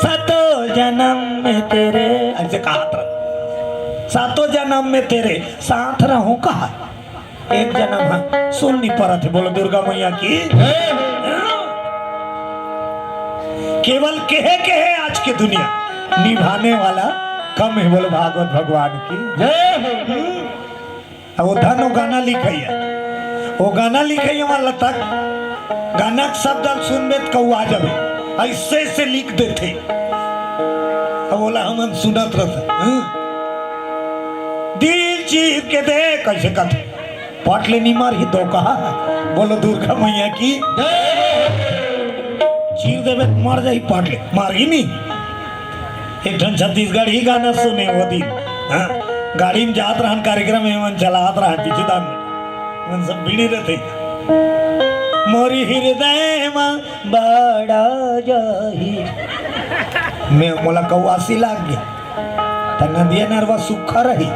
सातों जन्म में तेरे, ऐसे कहा था, सातों जन्म में तेरे साथ रहूं कहा, एक जन्म है सुन नहीं परत है। बोलो दुर्गा मैया की। केवल कहे कहे आज की दुनिया, निभाने वाला कम है। बोलो भागवत भगवान की। अब वो धन वो गाना लिखइया, वो गाना लिखइया वाला तक गाना के शब्द हम सुनबे त कौआ जाबे, ऐसे ऐसे लिख देथे। अब बोला हमन सुनत रहत, हं? दिल चीर के देख कैसे कथे, पट ले निमर ही दो कहा। बोलो दुर्गा मैया की। चीर देबे त मर जाही, पट ले मार ही नहीं। एक ठन छत्तीसगढ़ी गाना सुने वो दिन, हाँ, गाड़ी में जात रहन कार्यक्रम में मन चलात रहन पीछे दान मन सब बीड़ी रहते। मोरी हृदय मा बड़ा जाही। मैं मोला कौआसी लाग गया। त नदिया नरवा सुखा रही,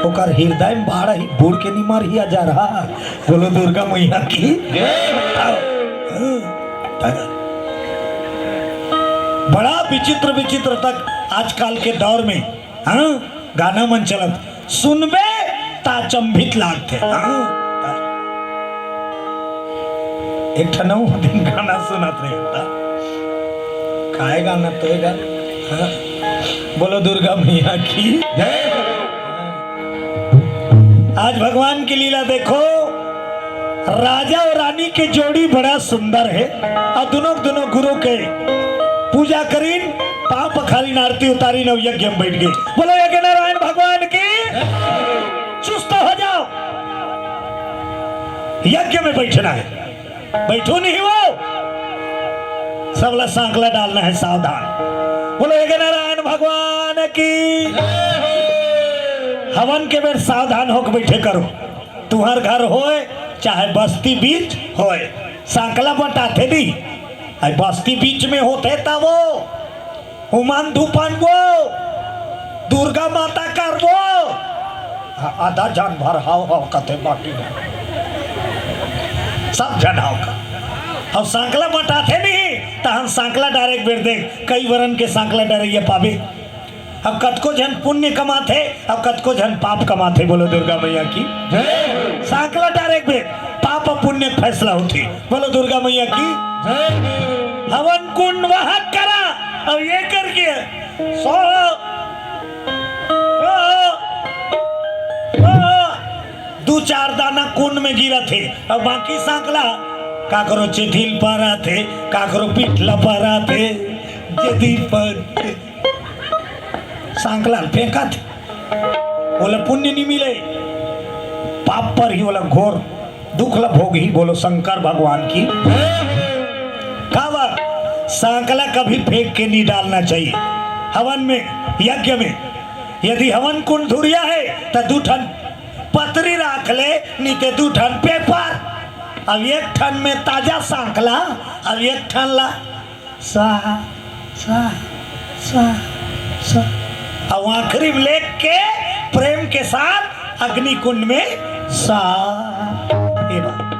ओकर हृदय में बाढ़ ही, बूढ़ के निमर ही आ जा रहा। बोलो दुर्गा मैया की। बड़ा विचित्र विचित्र तक आजकल के दौर में, हाँ, गाना मन चलत, सुनबे त अचंभित लागथे। हाँ, एक ठन अउ दिन गाना सुनत रहे त काय गाना तो गा, हाँ? बोलो दुर्गा मैया की। आज भगवान की लीला देखो, राजा और रानी के जोड़ी बड़ा सुंदर है। और दोनों दोनों गुरु के पूजा करीन, पांव पखारीन, आरती उतारीन और यज्ञ में बैठ गए। बोलो यज्ञ नारायण भगवान की। चुस्त हो जाओ, यज्ञ में बैठना है। बैठो नहीं वो, सबला सांकला डालना है, सावधान। बोलो यज्ञ नारायण भगवान की। हवन के बेर सावधान होके बैठे करो। तुहर घर होय चाहे बस्ती बीच होय, सांकला बंटाथे नहीं। अई बस्ती बीच में होथे त वो उमान धूपन वो दुर्गा माता करबो। आ-, आधा जानवर हाव हाव कथे बाकी ना। सब झन हाव का। अउ सांकला बंटाथे नहीं, तहन सांकला डारे के बेर देख, कई वरन के सांकला डारे ये पाबे। अब कतको झन पुण्य कमाथे, अब कतको झन पाप कमाथे। बोलो दुर्गा मैया की जय। सांकला डारे एक बेर, पाप अउ पुण्य के फैसला होथे। बोलो दुर्गा मैया की जय। हवन कुंड वहां करा, अउ ये करके सो, सो, सो, दू चार दाना कुंड में गिरत हे, अउ बाकी सांकला काकरो चेथिल पर आथे, काकरो पीठला पर आथे, जेदी पर सांकला ल फेंकत, ओला पुण्य नी मिले, पाप पर ही ओला घोर दुख ल भोगही। बोलो शंकर भगवान की। काबर सांकला कभी फेंक के नी डालना चाहिए। हवन में, यज्ञ में, यदि हवन कुंड धुरिया हे, त दू ठन पतरी राख ले, नी ते दू ठन पेपर। अब एक ठन में ताजा सांकला, अब एक ठन ला स्वाहा, स्वाहा, स्वाहा, स्वाहा। अब आखिरी में लेख के प्रेम के साथ अग्नि कुंड में स्वाहा। ये बात।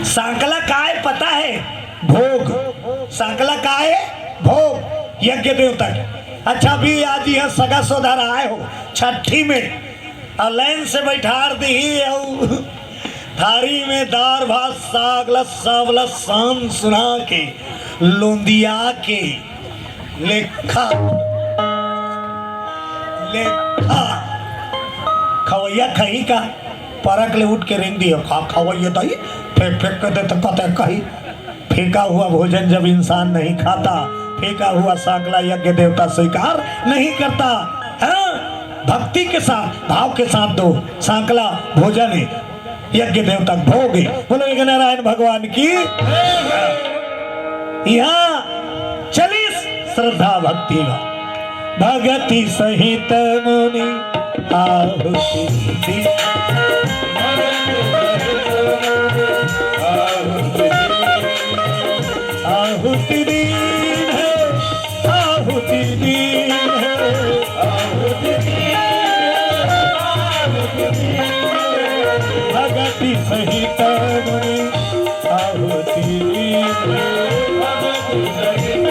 सांकला काय पता है? भोग। सांकला काय है? भोग। यज्ञ देवता के। अच्छा, अभी आज यह सगा सोदर आए हो छठी में, अउ लाइन से बैठार दिही, अउ थारी में दार भात साग ला सब ला सान सुना के, लोंदिया के, लेखा, लेखा, खवैया खही का, परक ले उठ के रेंग दियो, का खवैया दही, फेंक फेंक के दे तो कते कही। फेंका हुआ भोजन जब इंसान नहीं खाता, फेंका हुआ सांकला यज्ञ देवता स्वीकार नहीं करता। हाँ, भक्ति के साथ, भाव के साथ दो। सांकला भोजन है, यज्ञ देवता भोग है। बोलो एक नारायण भगवान की। यहाँ चलीस श्रद्धा भक्ति में। भगति सहित मुनि आहुति दी। आहुति दीन है, आहुति दीन है, आहुति दीन है, आहुति दीन है। भगति सहित मुनि आहुति दीन है, आहुति दीन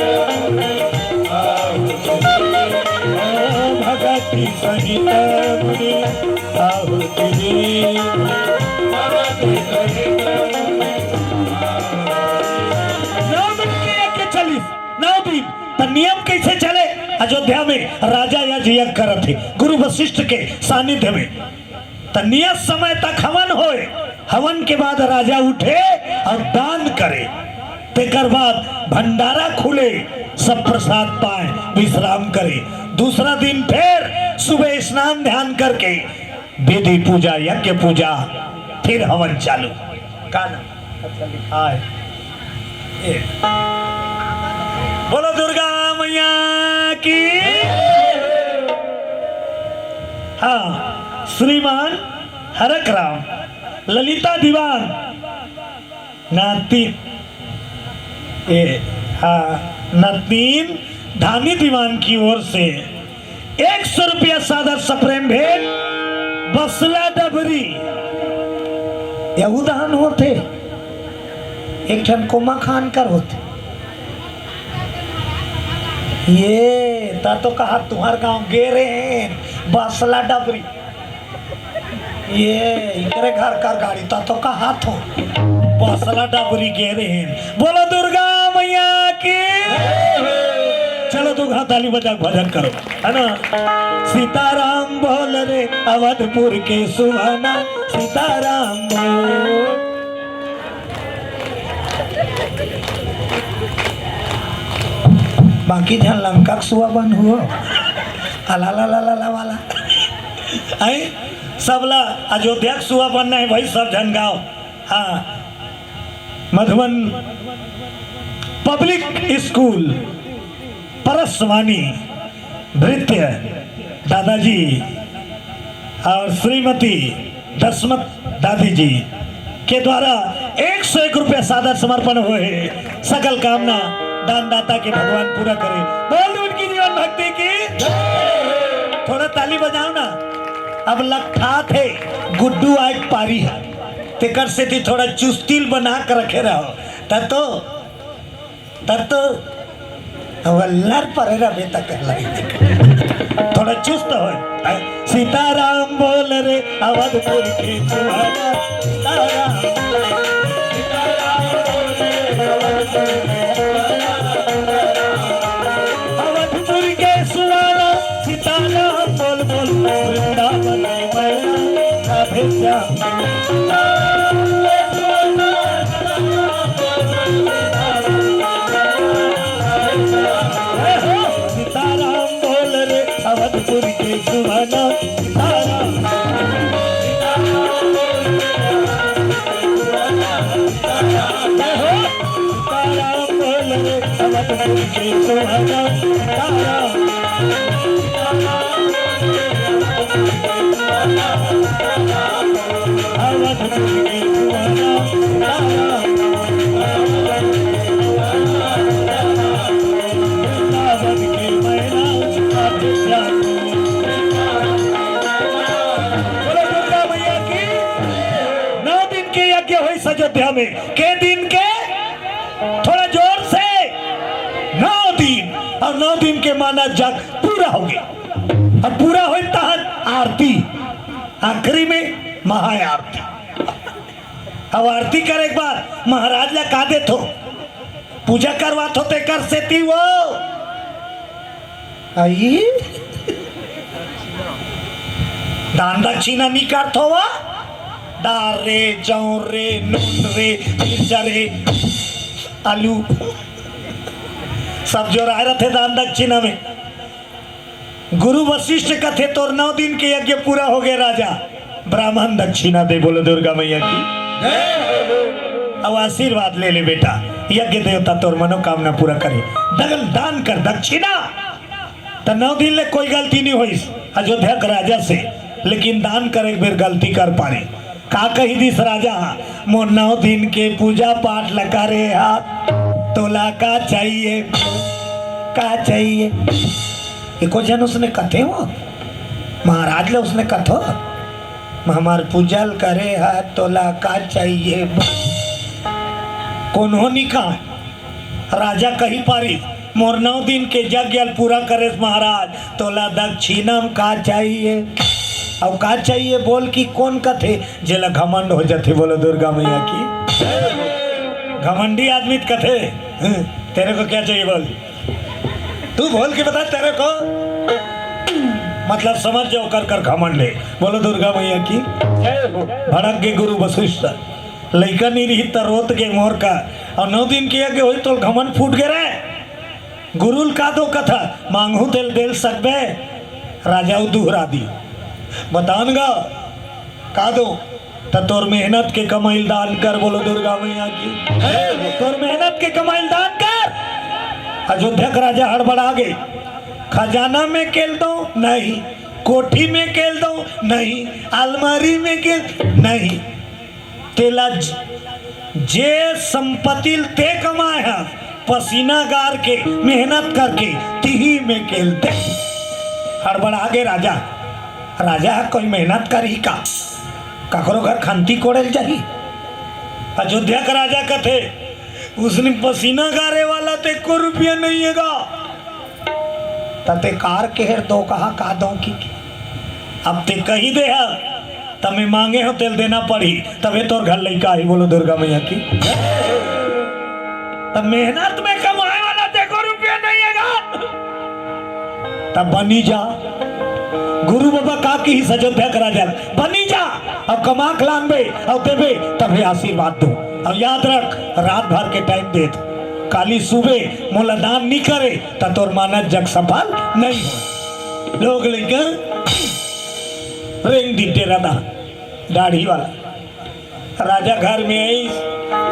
है, आहुति दीन है। भगति सहित मुनि आहुति दीन। नौ दिन के यज्ञ चलिस, नौ दिन। त नियम कैसे चले? अयोध्या में राजा यज्ञ करत हे गुरु वशिष्ठ के सानिध्य में। त नियत समय तक हवन होए, हवन के बाद राजा उठे अउ दान करे। तेकर बाद भंडारा खुले, सब प्रसाद पाए, विश्राम करे। दूसरा दिन फिर सुबह स्नान ध्यान करके विधि पूजा, यज्ञ पूजा, फिर हवन चालू। का नाम? अच्छा, लिखा है। ए। बोलो दुर्गा मैया की। हाँ, श्रीमान हरक राम, ललिता दीवान, नाती, ए, हाँ, नतीन धानी दीवान की ओर से एक सौ रुपया सादर सप्रेम भेंट। बसला डबरी, यहू दान होथे, एक ठन कोमा खान कर होथे। ये ता तो कहा तुहर गांव गे रहे हैं, बसला डबरी। ये इकरे घर कर गाड़ी, ता तो कहा थो बसला डबरी गे रहे हैं। बोलो दुर्गा मैया की। चलो, दो हाथ ताली बजा के भजन करो, है ना? सीताराम बोल रे अवधपुर के सुहाना, सीताराम बोल। बाकी झन लंका के सुआ बन हुआ। अला ला ला ला ला वाला। आई, सबला अयोध्या के सुआ बनना है भाई, सब झन गाओ। हाँ, मधुबन पब्लिक स्कूल परसवानी नृत्य दादाजी और श्रीमती दसमत दादी जी के द्वारा एक सौ एक रुपया सादर समर्पण होए हे। सकल कामना दानदाता के भगवान पूरा करे। बोल उनकी जीवन भक्ति की। थोड़ा ताली बजाओ ना। अब लखा थे गुड्डू आए पारी है, तेकर सेती थोड़ा चुस्ती ल बना के रखे रहो, तब तो तब तो हवलदार परे रहे तक लगे। थोड़ा चुस्त हो। सीताराम बोल रे अवधपुर के सुहाना, सीताराम। अवधपुर के सुहाना, सीताराम बोल बोल, वृंदावन में मैना राधे श्याम। सीताराम बोल रे अवधपुर के सुहाना, सीताराम। सीताराम बोल रे अवधपुर के सुहाना, सीताराम। अवधपुर के सुहाना, सीताराम। वृंदावन के मैना, आते श्याम। बोलो दुर्गा मैया की। नौ दिन के यज्ञ होइस अयोध्या में। के दिन के? थोड़ा जोर से। नौ दिन। अउ नौ दिन के माना जग पूरा होगे। अउ पूरा होइस तहन आरती। आखिरी में महाआरती। अब आरती करे के बाद महाराज ला का देथो? पूजा करवाथो तेकर सेती वो। आई? दान दक्षिणा नी करथो वो? दार रे, चाउर रे, नून रे, मिर्चा रे, आलू, सब जोराए रथे दान दक्षिणा में। गुरु वशिष्ठ कथे, "तोर नौ दिन के यज्ञ पूरा होगे राजा, ब्राह्मण दक्षिणा दे।" बोलो दुर्गा मैया की। अउ आशीर्वाद ले ले बेटा, यज्ञ देवता तोर मनोकामना पूरा करे। दगन दान कर दक्षिणा। त नौ दिन ले कोई गलती नहीं होइस अयोध्या के राजा से, लेकिन दान करे बेर गलती कर पारे। का कही दिस राजा, "मोर नौ दिन के पूजा पाठ ल करे हा, तोला का चाहिए, का चाहिए?" एको झन उसने कथे हो, महाराज ले उसने कथो, "हमर पूजा ल करे हा, तोला का चाहिए?" कोनो नी कहा। राजा कही पारिस, "मोर नौ दिन के यज्ञ ल पूरा करेस महाराज, तोला दक्षिणा म का चाहिए?" अउ का चाहिए बोल कि कोन कथे, जेला घमंड हो जाथे। बोलो दुर्गा मैया की। घमंडी आदमी त कथे, "हं, तेरे को क्या चाहिए बोल, तू बोल के बता तेरे को।" मतलब समझ जाओ कर कर घमंड है। बोलो दुर्गा मैया की। भड़क गे गुरु वशिष्ठ। लइका नी रही त रोत गे मोर का, अउ नौ दिन के यज्ञ होई तो घमंड फूट गे रे। गुरुल का दो कथा, मांगहू तेल देल सकबे, राजा उ दुहरा दी। बतान गा, का दो? त तोर मेहनत के कमाइल दान कर, बोलो दुर्गा मैया की। तोर मेहनत के कमाइल दान कर। अयोध्या के राजा हड़बड़ा गे, खजाना में केल दो? नहीं। कोठी में केल दो? नहीं। अलमारी में केल? नहीं। तेला ज-, जे संपत्ति ल ते कमाए ह, पसीना गार के, मेहनत करके, तिही में केल दे। हड़बड़ा गे राजा। राजा ह कोई मेहनत करही का? काकरो घर खंती कोड़े ल जाही? अयोध्या का राजा कथे, "उसने पसीना गारे वाला ते को रुपया नहीं है गा।" त ते कार के हेर दो कहा का दो की, की? अब ते कही दे ह, त मैं मांगे हो तेल देना पड़ी, तबे तोर घर लइका आई। बोलो दुर्गा मैया की। त मेहनत में कमाए वाला ते को रुपया नहीं है गा। त बनी जा। गुरु बाबा का किहिस अयोध्या के राजा ल, "बनी जा, अब कमा के लानबे, अब देबे, तभे आशीर्वाद दो। अब याद रख, रात भर के टाइम देत, काली सुबह मोला दान नी करे, त तोर मानत जग सफल नहीं हो।" लोग लइका रेंग दी डेरा दा, दाढ़ी वाला। राजा घर में आइस,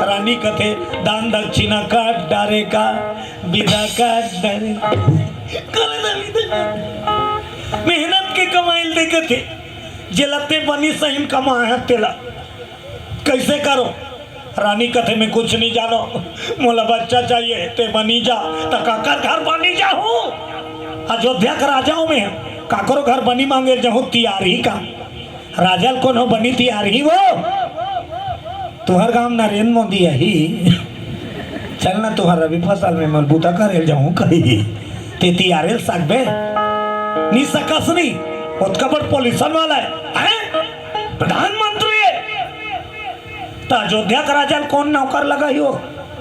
रानी कथे, "दान दक्षिणा काट डारे का, विदा काट डारे।" काले रानी दे। मेहनत के कमाइल दे कथे, "जेला ते बनी सहीन कमाए ह तेला। कैसे करो?" रानी कथे, "मैं कुछ नहीं जानो, मोला बच्चा चाहिए, ते बनी जा।" त काकर घर बनी जाहूं? अयोध्या का राजाओं में काकरो घर बनी मांगे जाहूं, तियार ही का? राजा ल कोनो बनी तियार ही वो? तुहर गांव नरेंद्र मोदी अही, चल ना, तुंहर रबी फसल में मैं बुता करे ल जाहूं कही। ते तियारे ल सकबे? नी सकस नी। ओतका बड़ पोजीशन वाला हे, हैं? प्रधानमंत्री हे। त अयोध्या के राजा ल कोन नौकर लगाही हो?